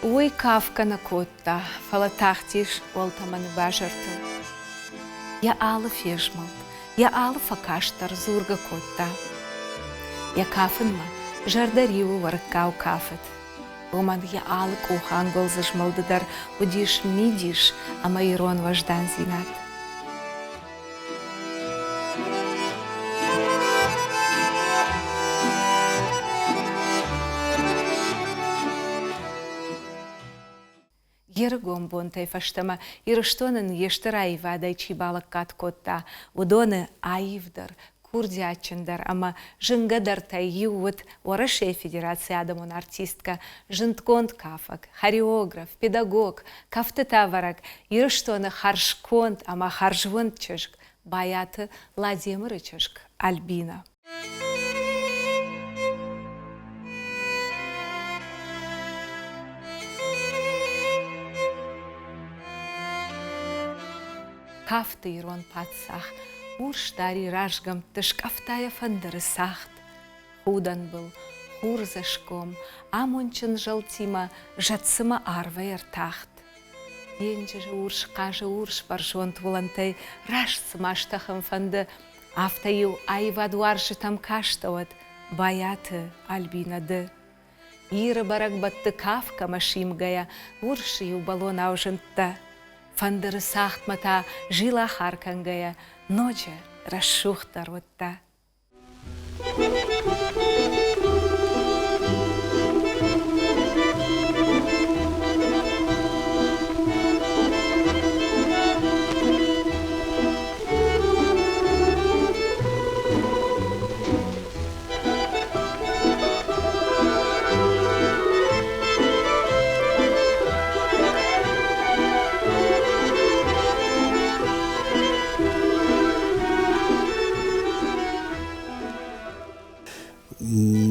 Уый кафгӕ нӕ кодта, фӕлӕ тахтис уӕлтӕмӕны базартыл. Йӕ алы фезмӕлд, йӕ алы фӕкаст дӕр дзургӕ кодта. Йӕ кафынмӕ зӕрдӕ риуы уӕрыккау кафыд. Уымӕн йӕ алы къухӕнгуылдзы змӕлды дӕр уыдис мидис ӕмӕ ирон уӕздандзинад. Йе рыгон бонтӕй фӕстӕмӕ Ирыстонӕн йе стыр аивадӕй чи балӕггад кодта, уыдоны аивдӕр, курдиатджындӕр ӕмӕ зынгӕдӕртӕй иу уыд Уӕрӕсейы Федерацийы адӕмон артисткӕ, зындгонд кафӕг, хореограф, педагог, кӕфтытӕвӕрӕг, Ирыстоны хӕрзконд ӕмӕ хӕрзуынд чызг Байаты Ладемыры чызг Альбинӕ. Кафты ирон паддзах урс дари разгӕмтты скъӕфта йӕ фӕндыры цагъд. Худӕнбыл, хурдзӕсгом, амондджын зӕлтимӕ зӕдцымӕ арвӕй ӕртахт. Денджызы урс хъазы урс бӕрзонд уылӕнтӕй раст цыма стӕхын фӕнды, афтӕ-иу аивадуарзджытӕм кастӕуӕд Байаты Альбинӕ ды. Иры бӕрӕгбӕтты кафгӕмӕ симгӕйӕ урс-иу бӕлонау зындтӕ. Фӕндыры цагъдмӕ та зилахар кӕнгӕйӕ ноджы рӕсугъддӕр уыдтӕ.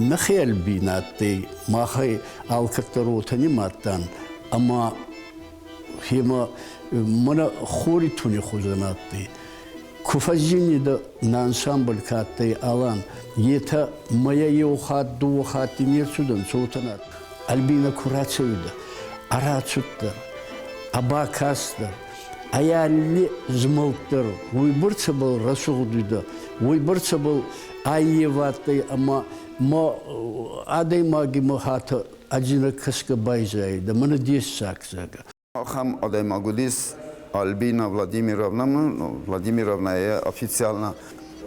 Нӕхе Альбинӕ адтӕй, махӕй алкӕддӕр уотӕ нимадтан, ӕма хемӕ мӕнӕ хори туни хузӕн адтӕй. Ку фӕззиннидӕ нӕ ансамбль ка адтӕй Алан, етӕ мӕйӕ еу хатт, дууӕ хатти не рцудӕнцӕ, уотӕ нӕ. Альбинӕ ку рацӕуидӕ, ӕ рацуд дӕр, ӕ бакаст дӕр, ӕ алли змӕлд дӕр уойбӕрцӕбӕл рӕсугъд уидӕ, уойбӕрцӕбӕл аййевадтӕй ӕма ма адӕймаги махатӕ ӕдзинӕг кӕсгӕ байзайидӕ, мӕнӕ дессаг, зӕгъгӕ. Ахӕм адӕймаг уыдис Альбина Владимировна, Владимировна официально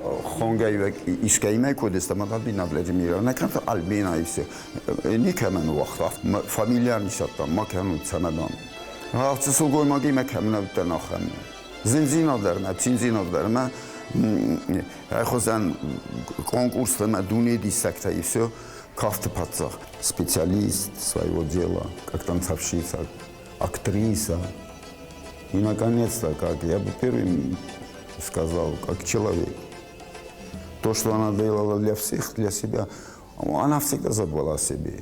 хонгӕ искӕимӕ куы уыдис, ӕмӕ Альбина Владимировна, кӕм Альбина и все. Никӕмӕн уагъта, фамилия нисадта, ма кӕнут цӕмӕдӕн. Ацы сылгоймагимӕ кӕм нӕ уыдтӕн, ахӕм. Зиндзинад дӕр мӕ, циндзинад дӕр мӕ, ӕхуызӕн конкурстӕ мӕ дуне диссӕгтӕ и все. Кафты паддзах, специалист своего дела, как танцовщица, актриса. И, наконец-то, как я бы первым сказал, как человек. То, что она делала для всех, для себя, она всегда забыла о себе.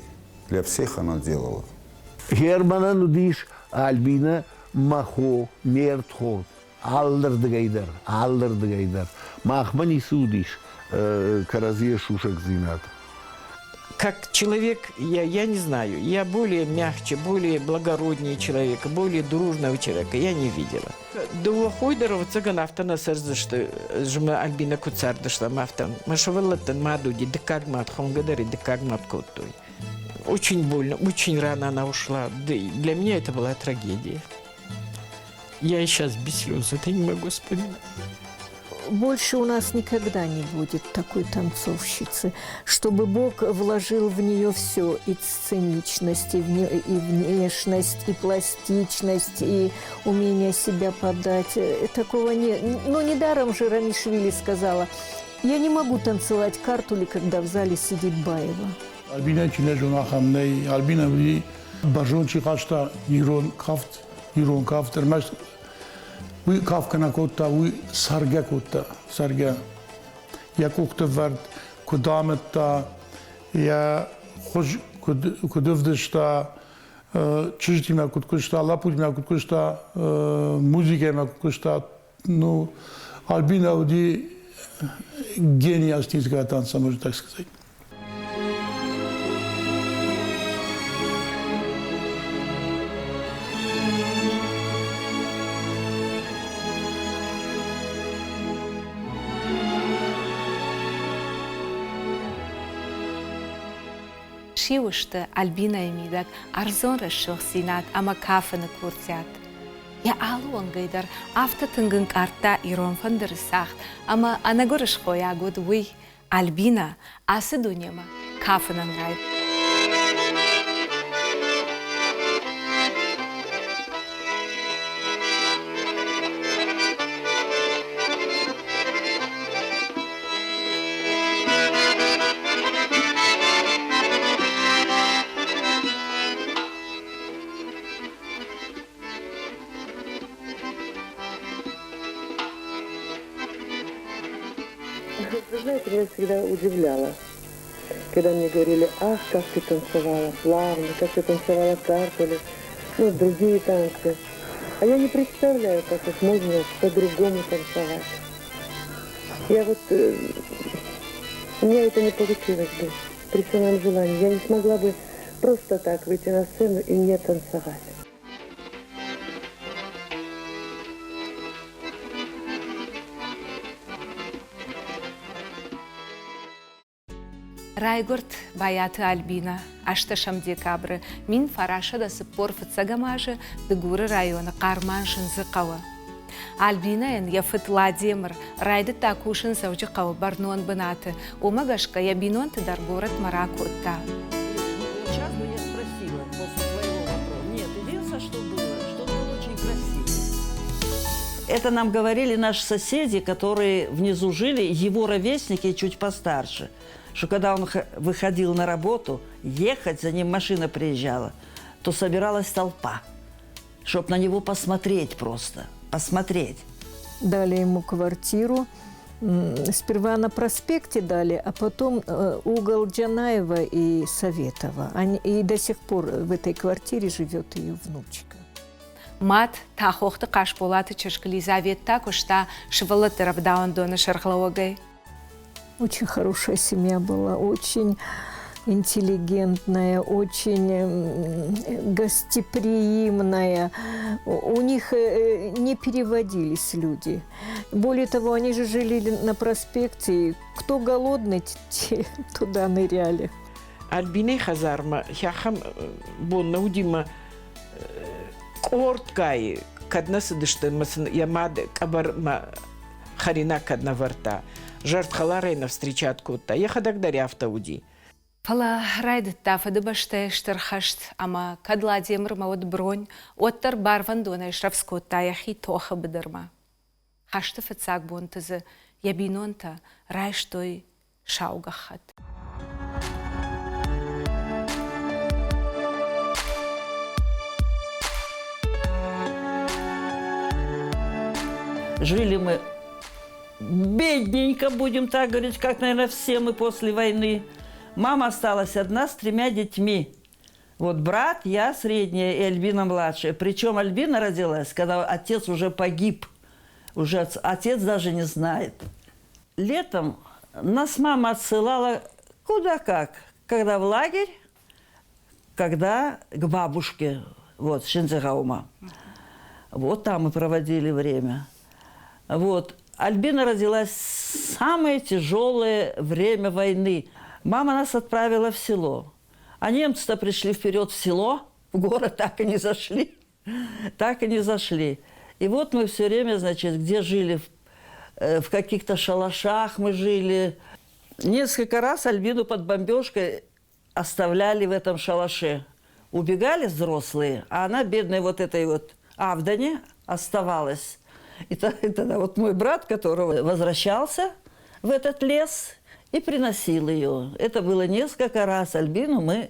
Для всех она делала. Германӕн уыдис Альбинӕ мӕ хо, ме рдхорд, алырдыгӕй дӕр, алырдыгӕй дӕр. Махмӕ ницы уыдис кӕрӕдзийӕ сусӕгдзинад. Как человек, я не знаю, я более мягче, более благороднее человека, более дружного человека я не видела. Дыууӕ хой дӕр ӕвӕццӕгӕн афтӕ нӕ цӕрдзысты, зымӕ Альбинӕ куыд цардыстӕм, афтӕ. Мӕ сывӕллӕттӕн мад уыди, дыккаг мад, хонгӕ дӕр дыккаг мад кодтой. Очень больно, очень рано она ушла. Для меня это была трагедия. Я и сейчас без слез это не могу вспоминать. Больше у нас никогда не будет такой танцовщицы, чтобы Бог вложил в нее все, и сценичность, и, вне, и внешность, и пластичность, и умение себя подать. Такого не... Ну, недаром же Рамишвили сказала, я не могу танцевать картули, когда в зале сидит Баева. Альбина чи нӕ зоны, ахӕм нӕй. Альбина уыди бӕрзонд чи хаста ирон кафт, ирон кафт. Ӕрмӕст уый кафгӕ нӕ кодта, уый цӕргӕ кодта, цӕргӕ. Йӕ къухты вӕрд куыд амыдта, йӕ хуыз куыд ӕвдыста, чызджытимӕ куыд куыста, лӕппутимӕ куыд куыста, музыкӕимӕ куыд куыста, ну, Альбина уыди гений астинского танца, можно так сказать. Сиу сты Альбинӕйы мидӕг ӕрдзон рӕсугъддзинад ӕмӕ кафыны курдиат. Йӕ алы уӕнгӕй дӕр афтӕ тынг ӕнкъардта ирон фӕндыры цагъд ӕмӕ ӕнӕгуырысхойаг уыд уый, Альбинӕ ацы дунемӕ кафынӕн райгуырд. Вы знаете, меня всегда удивляло, когда мне говорили, ах, как ты танцевала плавно, как ты танцевала картали, ну, другие танцы. А я не представляю, как их можно по-другому танцевать. Я вот... У меня это не получилось бы при всем моем желании. Я не смогла бы просто так выйти на сцену и не танцевать. Райгуырд Байаты Альбинӕ ӕстӕсӕм декабры 1945 азы Дыгуры районы Хъарман-Сындзыхъӕуы. Альбинӕйӕн йӕ фыд Ладемыр райдыдта кусын Дзӕуджыхъӕуы бӕрнон бынаты, уымӕ гӕсгӕ йӕ бинонты дӕр горӕтмӕ ракодта. Сейчас бы я спросила после твоего вопроса. Нет, единственное, что было, что он был очень красивый. Это нам говорили наши соседи, которые внизу жили, его ровесники чуть постарше, что когда он выходил на работу, ехать, за ним машина приезжала, то собиралась толпа, чтобы на него посмотреть просто, посмотреть. Дали ему квартиру. Сперва на проспекте дали, а потом угол Джанаева и Советова. И до сих пор в этой квартире живет ее внучка. Мад Тахохты Хъасболаты чызг Лизавет та куыста сывӕллӕтты рӕвдауӕндоны сӕргълӕууӕгӕй. Очень хорошая семья была, очень интеллигентная, очень гостеприимная. У них не переводились люди. Более того, они же жили на проспекте. Кто голодный, те туда ныряли. Альбинӕйы хӕдзармӕ ахӕм бон нӕ уыди мӕ къордгай кӕд нӕ цыдысты ӕмӕ сын йӕ мад къӕбӕрмӕ хӕринаг кӕд нӕ вӕрдта. Зӕрдхӕларӕй нӕ встречат кодта. Йӕхӕдӕг дӕр афтӕ уыди. Фӕлӕ райдыдта Фыдыбӕстӕйы Стыр хӕст ӕмӕ кӕд Ладемырмӕ уыд бронь, уӕддӕр барвӕндонӕй срӕвдз кодта йӕхи тохы быдырмӕ. Хӕсты фыццаг бонты дзы йӕ бинонтӕ райстой сау гӕххӕтт. Жили мы бедненько, будем так говорить, как, наверное, все мы после войны. Мама осталась одна с тремя детьми. Вот брат, я средняя и Альбина младшая. Причем Альбина родилась, когда отец уже погиб. Уже отец даже не знает. Летом нас мама отсылала куда как. Когда в лагерь, когда к бабушке, вот, Шинзегаума. Вот там мы проводили время. Вот. Альбина родилась в самое тяжелое время войны. Мама нас отправила в село. А немцы-то пришли вперед в село, в город так и не зашли. Так и не зашли. И вот мы все время, значит, где жили, в каких-то шалашах мы жили. Несколько раз Альбину под бомбежкой оставляли в этом шалаше. Убегали взрослые, а она, бедная, вот этой вот Авдане оставалась. И тогда вот мой брат, которого возвращался в этот лес и приносил ее. Это было несколько раз. Альбину мы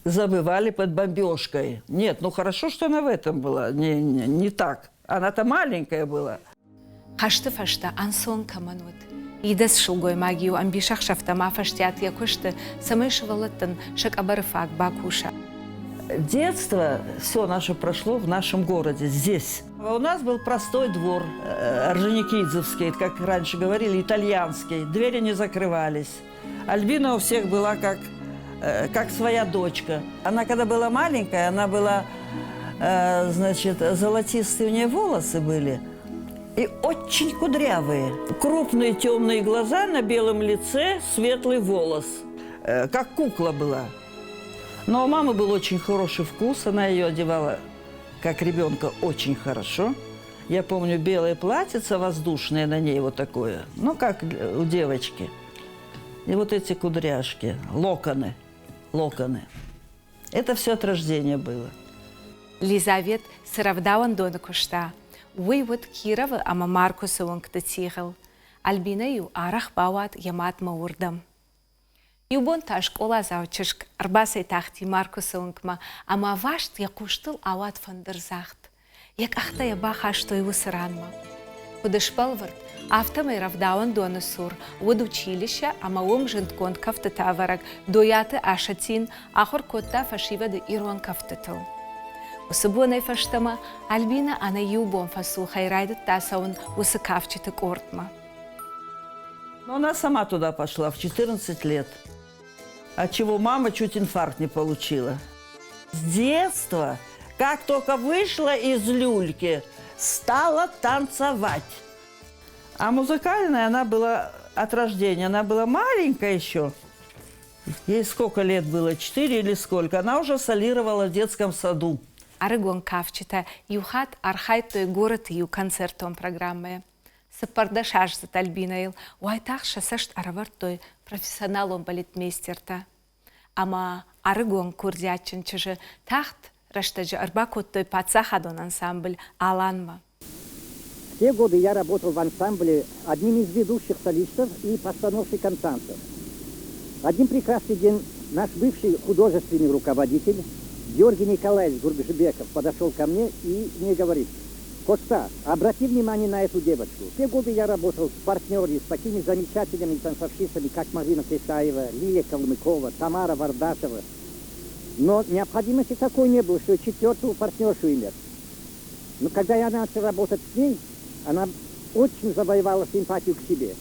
забывали под бомбежкой. Нет, ну хорошо, что она в этом была, не, не, не так. Она-то маленькая была. Хӕсты фӕстӕ ӕнцон кӕмӕн уыд, идӕдз сылгоймаг-иу ӕмбисӕхсӕвтӕм афӕстиат йӕ куысты, цӕмӕй сывӕллӕттӕн сӕ къӕбӕры фаг бакуса. Детство все наше прошло в нашем городе, здесь. У нас был простой двор, орджоникидзевский, как раньше говорили, итальянский. Двери не закрывались. Альбина у всех была как своя дочка. Она когда была маленькая, она была, значит, золотистые у нее волосы были и очень кудрявые. Крупные темные глаза на белом лице, светлый волос. Как кукла была. Но у мамы был очень хороший вкус, она ее одевала как ребенка очень хорошо. Я помню белое платьице воздушное на ней вот такое, ну, как у девочки. И вот эти кудряшки, локоны, локоны. Это все от рождения было. Лизавет цы рӕвдауӕндоны куыста, уый уыд Кировы ӕмӕ Маркусы уынгты тигъыл. Альбинӕ-иу арӕх бауад йӕ мадмӕ уырдӕм. Иу бон та скъоладзау чызг ӕрбацӕйтахти Маркусы уынгмӕ ӕмӕ ӕваст йӕ хъустыл ауад фӕндырдзагъд. Йӕ къӕхтӕ йӕ бахастой уыцы ранмӕ. Куыд сбӕлвырд, афтӕмӕй рӕвдауӕндоны цур уыд училищӕ ӕмӕ уым зындгонд кӕфтытӕ ӕвӕрӕг Дойаты Асатин ахуыр кодта фӕсивӕды ирон кӕфтытыл. Уыцы бонӕй фӕстӕмӕ Альбинӕ ӕнӕ иу бон фӕцухӕй райдыдта цӕуын уыцы кафджыты къордмӕ. Но она сама туда пошла в 14 лет, от чего мама чуть инфаркт не получила. С детства, как только вышла из люльки, стала танцевать. А музыкальная она была от рождения. Она была маленькая еще. Ей сколько лет было, 4 или сколько. Она уже солировала в детском саду. Ӕрыгон кафджытӕ иу хатт архайдтой горӕты иу концертон программӕйы. 14-аздзыд Альбинӕйыл уайтагъд сӕ цӕст ӕрӕвӕрдтой профессионалон балетмейстертӕ. Ӕмӕ ӕрыгон курдиатджын чызджы тагъд рӕстӕджы ӕрбакодтой паддзахадон ансамбль «Алан»-мӕ. В те годы я работал в ансамбле одним из ведущих солистов и постановщиком танцев. Один прекрасный день наш бывший художественный руководитель Георгий Николаевич Гургжибеков подошел ко мне и мне говорит: «Коста, обрати внимание на эту девочку. В те годы я работал в партнере с такими замечательными танцовщицами, как Марина Кесаева, Лилия Калмыкова, Тамара Вардашева. Но необходимости такой не было, что четвертую партнершу иметь. Но когда я начал работать с ней, она очень завоевала симпатию к себе.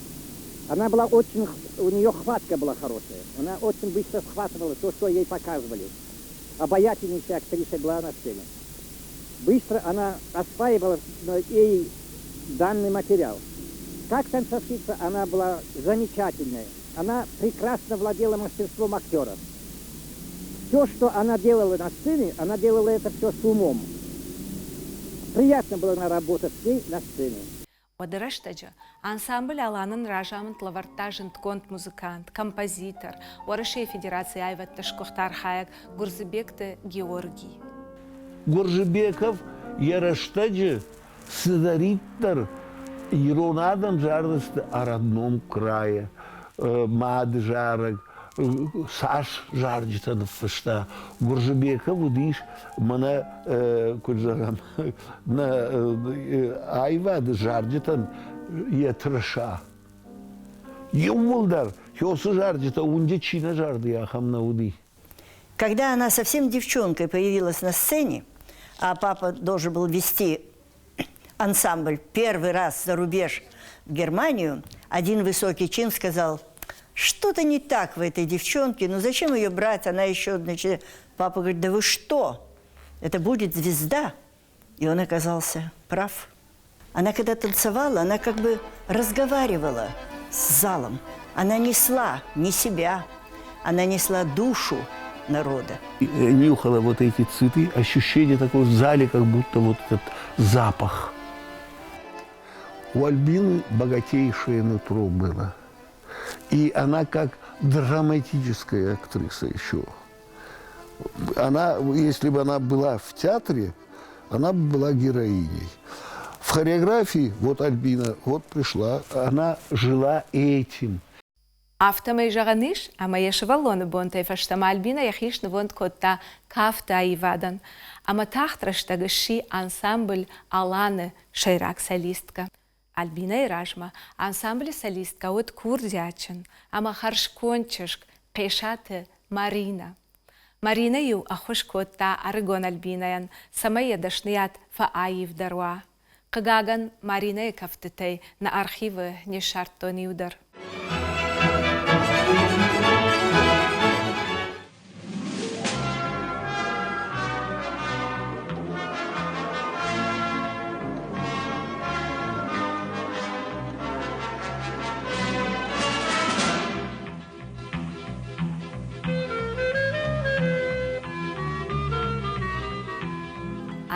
Она была очень, у нее хватка была хорошая. Она очень быстро схватывала то, что ей показывали. Обаятельнейшая актриса была на сцене. Быстро она осваивала ей данный материал. Как танцовщица она была замечательная. Она прекрасно владела мастерством актера. Все, что она делала на сцене, она делала это все с умом. Приятно было работать с ней на сцене. Уӕды рӕстӕджы ансамбль «Алан»-ӕн разамынд лӕвӕрдта зындгонд музыкант, композитор, Уӕрӕсейы Федерацийы аивӕдты сгуыхт архайӕг Гуырдзыбегты Георгий. Гуырдзыбеков йӕ рӕстӕджы цыдӕриддӕр ирон адӕм зарыдысты о родном крае, мады зарӕг, цас зарджытӕ ныффыста. Гуырдзыбеков уыдис мӕнӕ, куыд зӕгъӕм, нӕ аивады зарджытӕн йӕ тырыса. Иууылдӕр уыцы зарджытӕ уынджы чи нӕ зарды, ахӕм нӕ уыди. Когда она совсем девчонкой появилась на сцене, а папа должен был вести ансамбль первый раз за рубеж в Германию, один высокий чин сказал: что-то не так в этой девчонке, ну зачем ее брать, она еще, значит. Папа говорит: да вы что, это будет звезда. И он оказался прав. Она когда танцевала, она как бы разговаривала с залом. Она несла не себя, она несла душу народа. Нюхала вот эти цветы, ощущение такого в зале, как будто вот этот запах. У Альбины богатейшее нутро было. И она как драматическая актриса еще. Она, если бы она была в театре, она бы была героиней. В хореографии, вот Альбина, вот пришла, она жила этим. Афтӕмӕй зӕгъӕн ис, ӕмӕ йӕ сывӕллоны бонтӕй фӕстӕмӕ Альбинӕ йӕхи снывонд кодта кафты аивадӕн ӕмӕ тагъд рӕстӕг сси ансамбль «Алан»-ы сӕйраг солисткӕ. Альбинӕйы размӕ ансамблы солисткӕ уыд курдиатджын ӕмӕ хӕрзконд чызг Хъесаты Маринӕ. Маринӕ-иу ӕххуыс кодта ӕрыгон Альбинӕйӕн, цӕмӕй йӕ дӕсныйад фӕаивдӕр уа. Хъыгагӕн, Маринӕйы кӕфтытӕй нӕ архивы не ссардтон иу дӕр.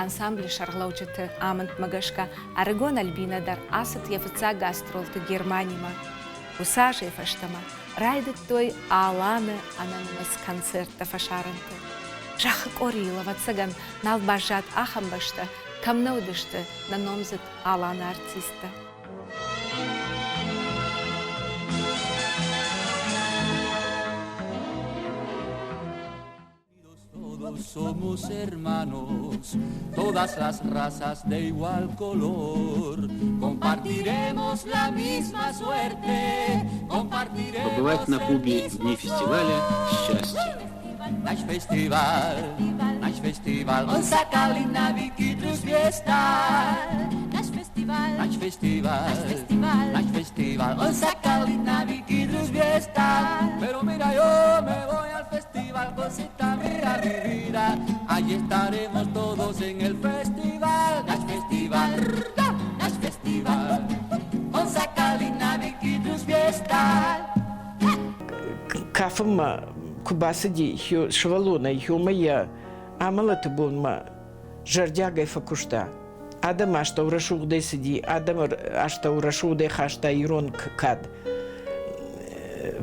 Ансамблы сӕргълӕуджыты амындмӕ гӕсгӕ ӕрыгон Альбинӕ дӕр ацыд йӕ фыццаг гастролты Германимӕ. Уыцы азӕй фӕстӕмӕ райдыдтой Аланы ӕнӕнымӕц концерттӕ фӕсарӕнты. Зӕххы къорийыл, ӕвӕццӕгӕн, нал баззад ахӕм бӕстӕ, кӕм нӕ уыдысты нӕ номдзыд Аланы артисттӕ. Todos somos hermanos, todas las razas de igual color. Compartiremos la misma suerte, compartiremos Побывать на Кубе в дни фестиваля – счастье. Наш фестиваль, наш фестиваль, он fiesta. Наш фестиваль, наш фестиваль, наш фестиваль, наш фестиваль, он fiesta. Pero mira, yo me voy al festival, cosita mía, mi vida. Allí estaremos todos en el festival, наш фестиваль, наш фестиваль. Он fiesta. Кафынмӕ куы бацыди сывӕллонӕй, уымӕ йӕ амӕлӕты бонмӕ зӕрдиагӕй фӕкуыста. Адӕмы астӕу рӕсугъдӕй цыди, адӕмы астӕу рӕсугъдӕй хаста ирон кад.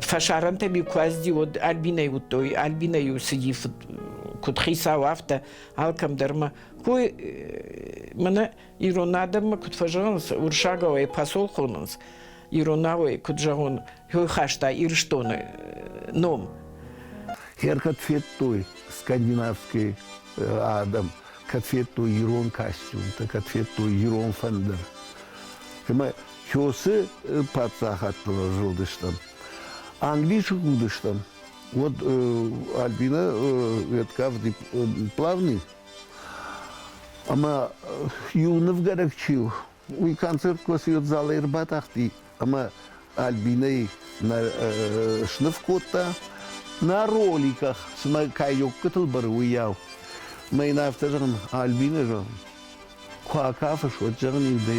Фӕсарӕнтӕм-иу куы ацыди, уӕд Альбинӕй уыдтой, Альбинӕ-иу цыди куыд хицау, афтӕ алкӕм дӕр ма. Кой мӕнӕ ирон адӕммӕ куыд фӕзӕгъынц, уырыссагау ӕй посол хонынц, иронау ӕй куыд зӕгъон, хой хаста Ирыстоны ном. Херкӕд федтой скандинавский адӕм, кӕд федтой ирон костюмтӕ, кӕд федтой ирон фӕндыр. Ӕмӕ Хёсы паддзахадтыл зылдыстӕм. Англисы уыдыстӕм, уӕд Альбина веткавди плавный, ӕмӕ иу нывгӕнӕг чи у, уый концерт куы залӕй ӕрбатахти ӕмӕ Альбинӕйы сныв кодта на роликах, цыма кайоккытыл быры, уыйау. Мӕ йын афтӕ зӕгъын, Альбинӕ, зӕгъын, куы акафыс, уӕд зӕгъын, иу дӕ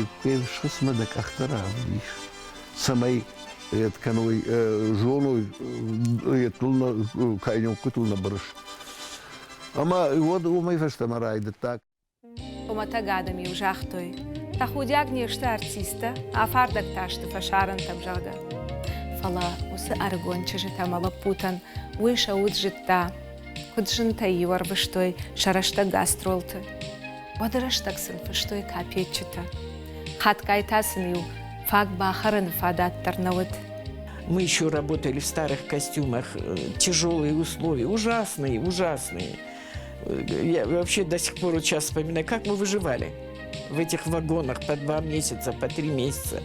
схуысмӕ дӕ къӕхтӕ равдис, цӕмӕй кӕной, зоной, кайоккытыл нӕ бырыс. Ӕмӕ уӕд уымӕй фӕстӕмӕ райдыдта. Хуымӕтӕг адӕм-иу загътой, тӕхудиаг не сты артисттӕ, афардӕг та сты фӕсарӕнтӕм, зӕгъгӕ. Фӕлӕ уыцы ӕрыгон чызджытӕ ӕмӕ лӕппутӕн уый сӕ уд зыдта, куыд зынтӕй-иу ӕрвыстой сӕ рӕстӕг гастролты. Уӕды рӕстӕг сын фыстой капеччытӕ. Хатгай та сын-иу фаг бахӕрыны фадат дӕр нӕ уыд. Мы еще работали в старых костюмах, тяжелые условия, ужасные, ужасные. Я вообще до сих пор вот сейчас вспоминаю, как мы выживали в этих вагонах по 2 месяца, по 3 месяца.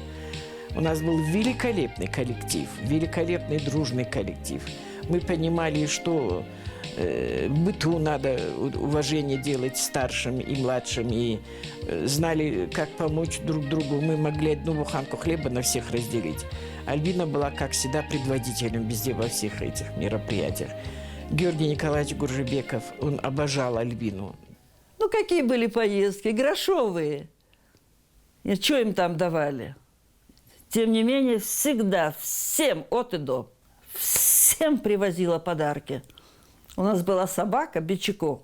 У нас был великолепный коллектив, великолепный дружный коллектив. Мы понимали, что быту надо уважение делать старшим и младшим, и знали, как помочь друг другу. Мы могли одну буханку хлеба на всех разделить. Альбина была, как всегда, предводителем везде во всех этих мероприятиях. Георгий Николаевич Гуржибеков, он обожал Альбину. Ну, какие были поездки? Грошовые. И что им там давали? Тем не менее, всегда, всем от и до, всем привозила подарки. У нас была собака Бичико.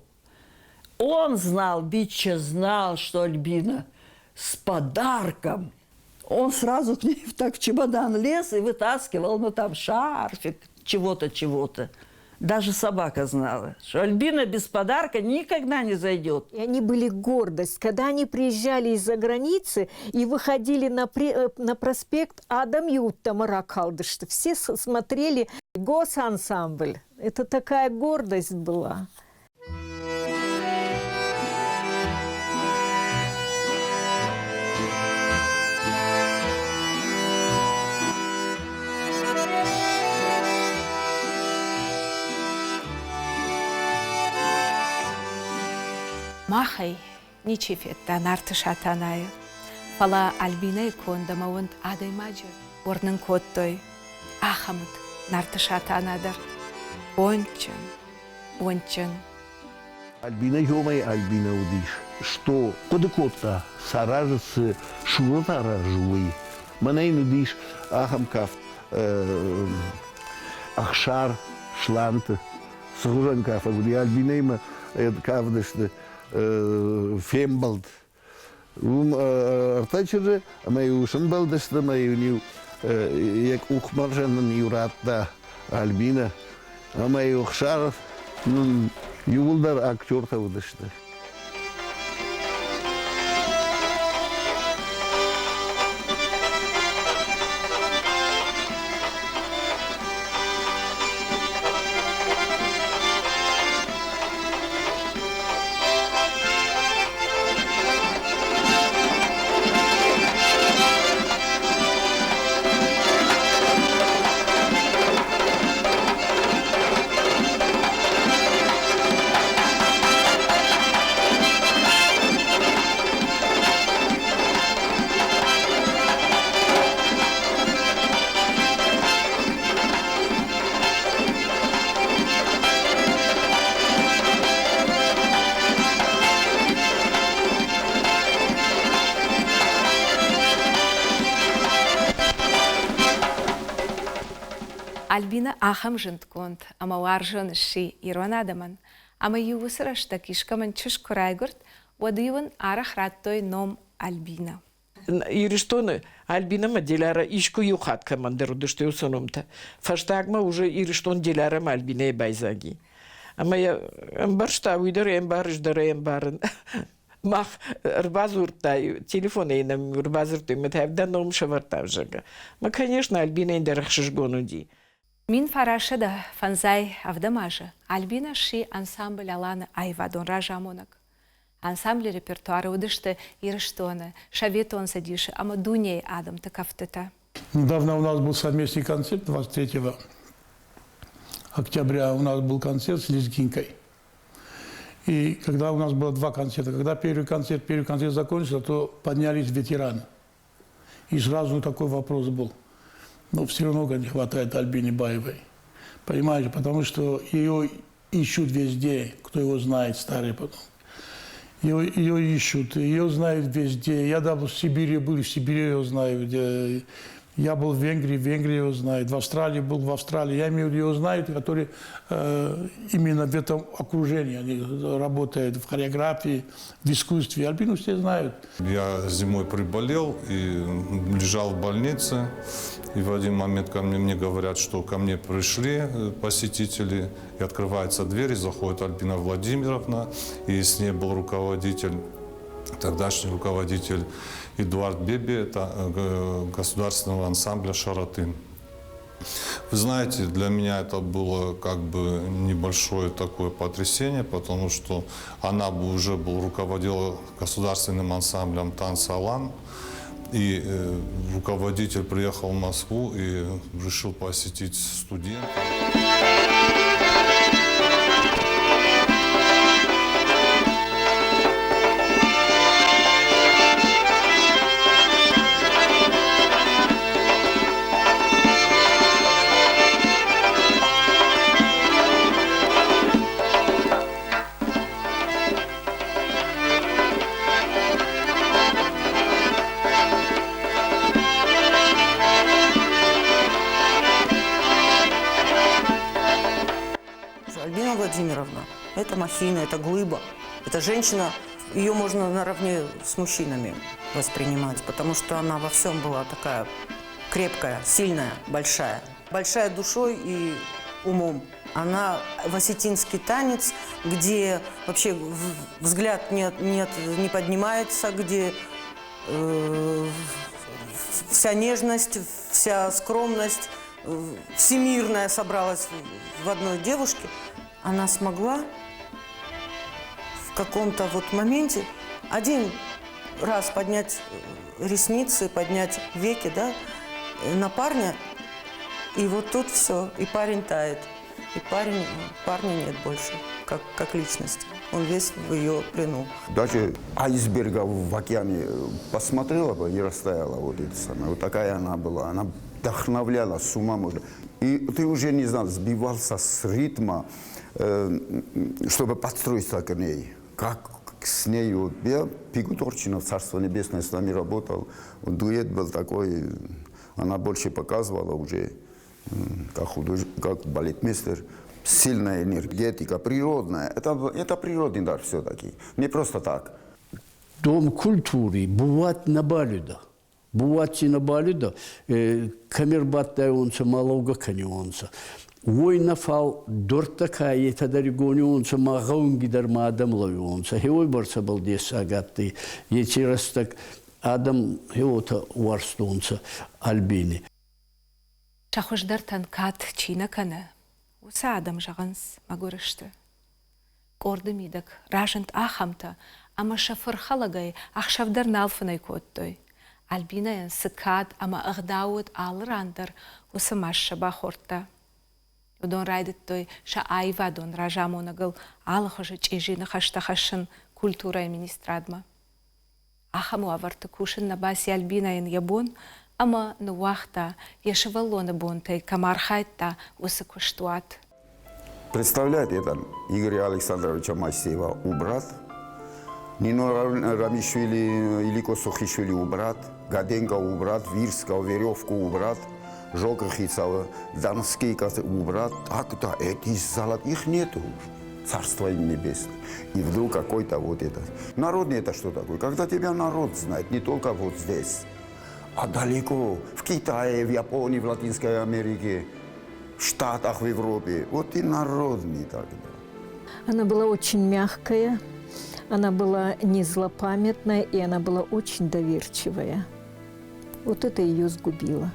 Он знал, Бича знал, что Альбина с подарком. Он сразу к ней так в чемодан лез и вытаскивал, ну там шарфик, чего-то, чего-то. Даже собака знала, что Альбина без подарка никогда не зайдет. И они были гордость. Когда они приезжали из-за границы и выходили на проспект адӕм ӕмӕ ракалдысты, все смотрели госансамбль. Это такая гордость была. Махӕй ничи федта Нарты Сатанайы, фӕлӕ Альбинӕйы конд ӕмӕ уынд адӕймаджы уырнын кодтой. Ахӕм уыд Нарты Сатана дӕр. Бонджын, уындджын. Альбинӕ ёмӕй Альбинӕ уыдис, что хъуыды кодта, цы аразы, цы сурӕт аразы, уый. Мӕнӕ йын уыдис ахӕм кафт Ӕхсар Сланты. Цы хуызӕн кафӕг уыди, Альбинӕимӕ кафдысты. фембӕлд. Уым ӕртӕ чызджы ӕмӕ-иу сӕмбӕлдысты ӕмӕ-иу йӕ къухмӕрзӕн нын-иу радта Альбинӕ. Ӕмӕ-иу Ӕхсар нын иууылдӕр актертӕ уыдысты. Альбина ахӕм зындгонд ӕмӕ уарзон сси ирон адӕмӕн, ӕмӕ-иу уыцы рӕстӕг искӕмӕн чызг куы райгуырд, уӕд-иу ын арӕх радтой ном Альбина. Ирыстоны Альбинӕмӕ Деляра искуы иу хатт кӕмӕндӕр уыдысты уыцы номтӕ. Фӕстагмӕ уже Ирыстон Делярӕмӕ Альбинӕйы байдзаг и. Ӕмӕ йӕ ӕмбӕрста, уый дӕр ӕй ӕмбарыс дӕр ӕй ӕмбарын. Мах ӕрбадзурдтай, телефонӕй нӕм ӕрбадзырдтой, мӕ та дӕ ном сӕвӕрдта, зӕгъгӕ. Мӕ, конечно, Альбинӕйӕн дӕр ӕхсызгон уыди. 1957 азы Альбинӕ сси ансамбль «Алан»-ы аивадон разамонӕг. Ансамблы репертуары уыдысты Ирыстоны, Советон Цӕдисы ӕмӕ дунейы адӕмты кӕфтытӕ. Недавно у нас был совместный концерт 23 октября. У нас был концерт с Лезгинкой. И когда у нас было два концерта, когда первый концерт, первый концерт закончился, то поднялись ветераны. И сразу такой вопрос был. Но все равно не хватает Альбине Баевой. Понимаете, потому что ее ищут везде, кто его знает, старый потом. Ее, ее ищут, ее знают везде. Я даже в Сибири был, в Сибири ее знаю. Где я был в Венгрии, в Венгрии ее знают. В Австралии был, в Австралии. Я имею в виду, ее знают, которые э, именно в этом окружении. Они работают в хореографии, в искусстве. Альбину все знают. Я зимой приболел и лежал в больнице. И в один момент ко мне, мне говорят, что ко мне пришли э, посетители, и открывается дверь, и заходит Альбина Владимировна, и с ней был руководитель, тогдашний руководитель Эдуард Беби, это э, государственного ансамбля «Шаратын». Вы знаете, для меня это было как бы небольшое такое потрясение, потому что она бы уже был, руководила государственным ансамблем «Танц Алан», и э, руководитель приехал в Москву и решил посетить студентов. Альбина Владимировна – это махина, это глыба. Это женщина, ее можно наравне с мужчинами воспринимать, потому что она во всем была такая крепкая, сильная, большая. Большая душой и умом. Она в осетинский танец, где вообще взгляд не, не, не поднимается, где э, вся нежность, вся скромность э, всемирная собралась в одной девушке, она смогла в каком-то вот моменте один раз поднять э, ресницы, поднять веки, да, на парня, и вот тут все, и парень тает. И парень, парня нет больше, как, как личности. Он весь в ее плену. Даже айсберга в океане посмотрела бы и растаяла вот это самое. Вот такая она была. Она вдохновляла, с ума можно. И ты уже не знал, сбивался с ритма, э, чтобы подстроиться к ней. Как с ней, вот, я Пигу Торчинов, Царство Небесное, с нами работал. Дуэт был такой, она больше показывала уже, как, худож... как балетмейстер. Сильная энергетика, природная. Это природный дар все-таки, не просто так. Дом культуры бывает на балюда. Бывает на балюда, кӕми рбадтайуонцӕ ма лӕугӕ кӕниуонцӕ. Уой нӕ фал дортӕ ка етӕ дӕр игониуонцӕ ма гъӕунги дӕр ма адӕм лӕууионцӕ. Хеуой бӕрцӕбӕл дессаг адтӕй. Еци рӕстӕг адӕм хеуотӕ уарзтонцӕ Альбини. Сӕ хуыздӕртӕн кад чи нӕ кӕны, уыцы адӕм зӕгъынц, мӕгуыр сты. Къорды мидӕг разынд ахӕмтӕ, ӕмӕ сӕ фырхӕлӕгӕй ӕхсӕв дӕр нал фынӕй кодтой. Альбинӕйӕн цы кад ӕмӕ ӕгъдау уыд алы ран дӕр, уыцы маст сӕ бахордта. Уыдон райдыдтой сӕ аивадон разамонӕгыл алыхуызы чъизи ныхӕстӕ хӕссын культурӕйы министрадмӕ. Ахӕм уавӕрты кусын нӕ баци Альбинӕйӕн йӕ бон ӕмӕ ныууагъта, йӕ сывӕллоны бонтӕй кӕм архайдта, уыцы куыстуат. Представляете, это Игоря Александровича Моисеева убрат, Нино Рамишвили, Илико Сухишвили убрат, Гаденко убрат, Вирского, Веревку убрат, Жока Хицава, Донский убрат. Так да, эти золотых их нету уже. Царство им небесное. И вдруг какой-то вот это. Народный это что такое? Когда тебя народ знает, не только вот здесь, а далеко, в Китае, в Японии, в Латинской Америке, в Штатах, в Европе. Вот и народный тогда. Она была очень мягкая, она была не злопамятная, и она была очень доверчивая. Вот это ее сгубило.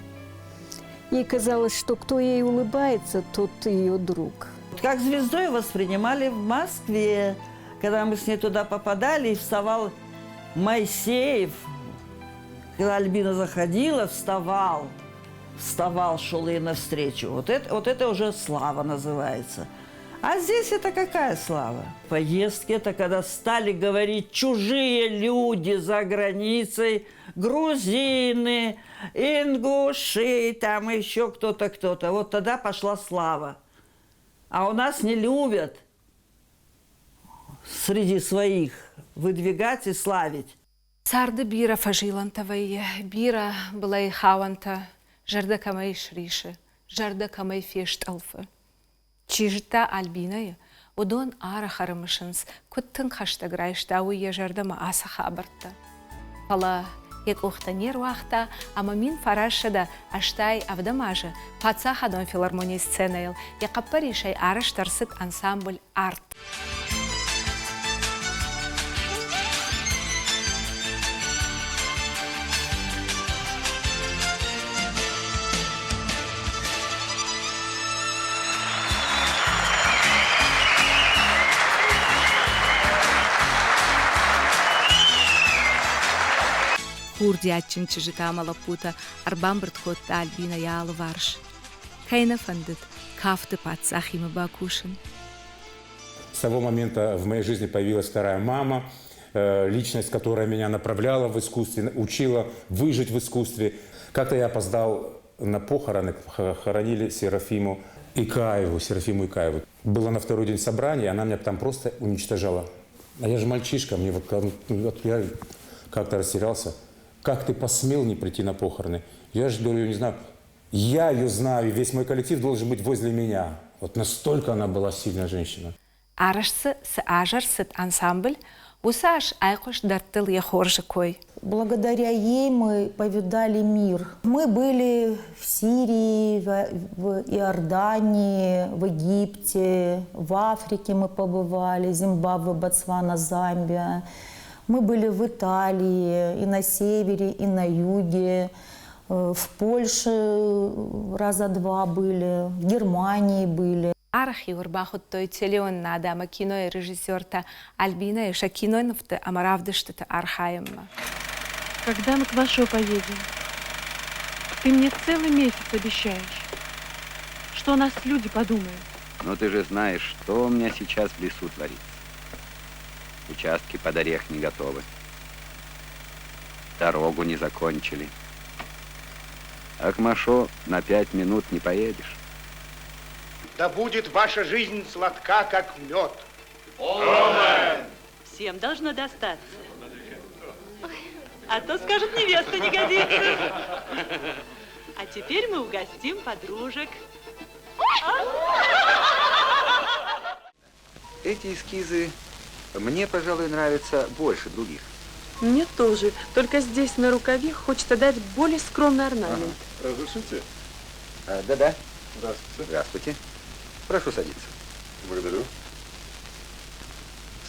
Ей казалось, что кто ей улыбается, тот ее друг. Как звездой воспринимали в Москве. Когда мы с ней туда попадали, и вставал Моисеев. Когда Альбина заходила, вставал. Вставал, шел ей навстречу. Вот это уже слава называется. А здесь это какая слава? Поездки – это когда стали говорить чужие люди за границей, грузины, ингуши, там еще кто-то, кто-то. Вот тогда пошла слава. А у нас не любят среди своих выдвигать и славить. Царды бирӕ фӕзилӕнтӕ вӕййы, бирӕ былӕй хауӕнтӕ, зӕрдӕ кӕмӕй срисы, зӕрдӕ кӕмӕй фестъӕлфы. Чи зыдта Альбинӕйы, уыдон арӕх ӕрымысынц, куыд тынг хӕстӕг райста уый йӕ зӕрдӕмӕ ацы хабӕрттӕ. Фӕлӕ йӕ къухтӕ не руагъта ӕмӕ 1987 азы паддзахадон филармонийы сценӕйыл йӕ хъӕппӕрисӕй арӕзт ӕрцыд ансамбль «Арт». Курдиатджын чызджытӕ ӕмӕ лӕппутӕ ӕрбамбырд кодта Альбинӕ йӕ алыварс. Кӕй нӕ фӕндыд кафты паддзахимӕ бакусын. С того момента в моей жизни появилась вторая мама, личность, которая меня направляла в искусстве, учила выжить в искусстве. Как-то я опоздал на похороны, хоронили Серафиму Икаеву, Серафиму Икаеву. Было на второй день собрание, она меня там просто уничтожала. А я же мальчишка, мне вот, вот я как-то растерялся. Как ты посмел не прийти на похороны? Я же говорю, не знаю, я ее знаю, и весь мой коллектив должен быть возле меня. Вот настолько она была сильная женщина. Арӕзт дзы цы аз ӕрцыд ансамбль, уыцы аз айхъуыст дӕрдтыл йӕ хорзы кой. Благодаря ей мы повидали мир. Мы были в Сирии, в Иордании, в Египте, в Африке мы побывали, Зимбабве, Ботсвана, Замбия. Мы были в Италии, и на севере, и на юге. В Польше раза два были, в Германии были. Арӕх-иу ӕрбахуыдтой телеуынынад ӕмӕ кинойы режиссертӕ Альбинӕйы сӕ кинонывты ӕмӕ равдыстыты архайынмӕ. Когда мы к Вашо поедем? Ты мне целый месяц обещаешь, что о нас люди подумают. Но ты же знаешь, что у меня сейчас в лесу творится. Участки под орех не готовы. Дорогу не закончили. А к Машо на 5 минут не поедешь. Да будет ваша жизнь сладка, как мед. Омен! Всем должно достаться. А то, скажут, невеста не годится. А теперь мы угостим подружек. Эти эскизы мне, пожалуй, нравятся больше других. Мне тоже. Только здесь на рукаве хочется дать более скромный орнамент. Ага. Разрешите? А, да-да. Здравствуйте. Здравствуйте. Прошу садиться. Благодарю.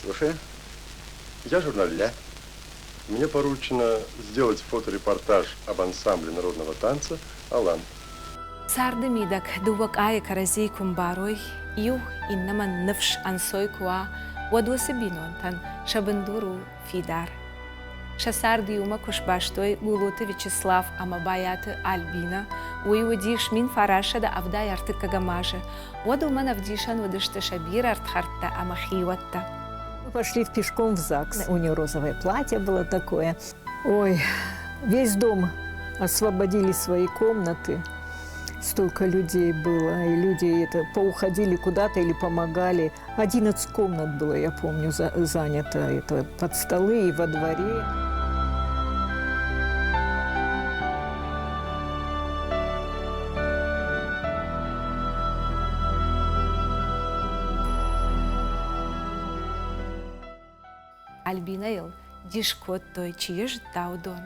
Слушаю. Я журналист. Да. Мне поручено сделать фоторепортаж об ансамбле народного танца «Алан». Царды мидӕг дыууӕ къайы кӕрӕдзийы куы мбарой, иу иннӕмӕн ныфс ӕнцой куы уа, уӕд уыцы бинонтӕн сӕ бындур у фидар. Сӕ цард иумӕ куы сбастой Гулуты Вячеслав ӕмӕ Байаты Альбинӕ, уый уыдис 1973 азы, уӕд уымӕн ӕвдисӕн уыдысты сӕ бирӕ ӕрдхӕрдтӕ ӕмӕ хиуӕттӕ. Мы пошли пешком в ЗАГС. У нее розовое платье было такое. Ой, весь дом освободили свои комнаты. Столько людей было, и люди это поуходили куда-то или помогали. 11 комнат было, я помню, за, занято это под столы и во дворе. Альбинӕйыл дис кодтой, чи йӕ зыдта, уыдон.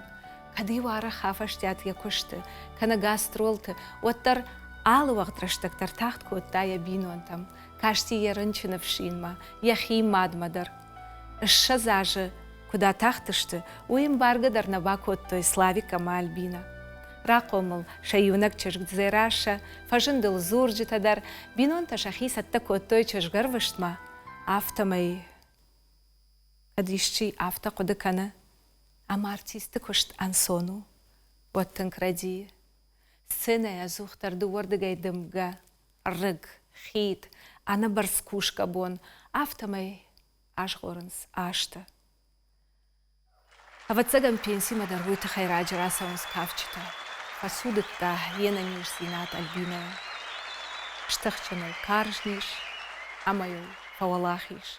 Кӕд-иу арӕх афӕстиат йӕ куысты, кӕнӕ гастролты, уӕддӕр алы уӕгъд рӕстӕг дӕр тагъд кодта йӕ бинонтӕм, касти йӕ рынчыны фсинмӕ, йӕхи мадмӕ дӕр. 20 азы куыд атахтысты, уый ӕмбаргӕ дӕр нӕ бакодтой Славик ӕмӕ Альбинӕ. Рахъомыл сӕ иунӕг чызг Дзерассӕ, фӕзынд ыл дзурджытӕ дӕр, бинонтӕ сӕхи цӕттӕ кодтой чызгӕрвыстмӕ, афтӕмӕй кӕд исчи афтӕ хъуыды кӕны, ӕмӕ артисты куыст ӕнцон у, уӕд тынг рӕдийы. Сценӕйы ӕдзухдӕр дыууӕрдыгӕй дымгӕ, рыг, хид, ӕнӕбӕрц кусгӕ бон, афтӕмӕй азгъорынц азтӕ. Ӕвӕццӕгӕн, пенсимӕ дӕр уый тыххӕй раджы рацӕуынц кафджытӕ. Фӕцудыдта йе нӕниздзинад Альбинӕйы. Стыхджын ыл карз низ ӕмӕ йыл фӕуӕлахиз.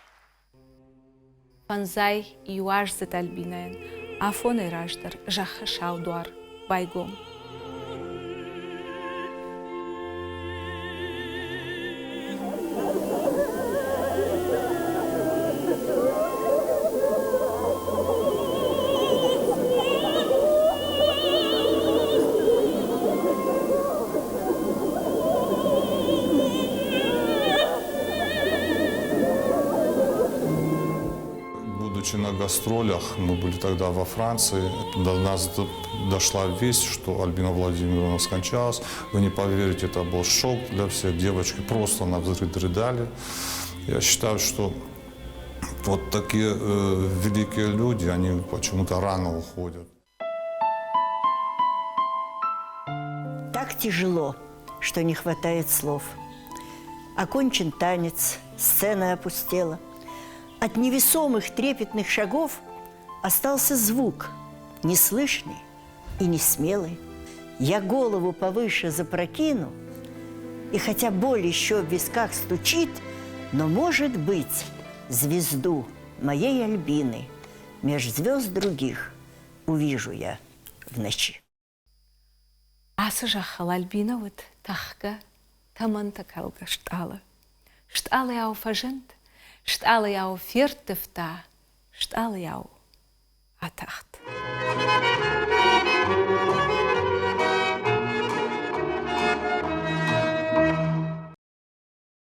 Фӕндзай иуаздзыд Альбинӕйӕн афонӕй раздӕр зӕххы сау дуар байгом. Будучи на гастролях, мы были тогда во Франции, до нас дошла весть, что Альбина Владимировна скончалась. Вы не поверите, это был шок для всех. Девочки просто на взрыв рыдали. Я считаю, что вот такие э, великие люди, они почему-то рано уходят. Так тяжело, что не хватает слов. Окончен танец, сцена опустела. От невесомых трепетных шагов остался звук, неслышный и несмелый. Я голову повыше запрокину, и хотя боль еще в висках стучит, но, может быть, звезду моей Альбины меж звезд других увижу я в ночи. Ацы зӕххыл Альбинӕ уыд тӕхгӕ, тӕмӕнтӕ калгӕ стъалы. Стъалыйау фӕзынд, стъалыйау ферттывта, стъалыйау атахт.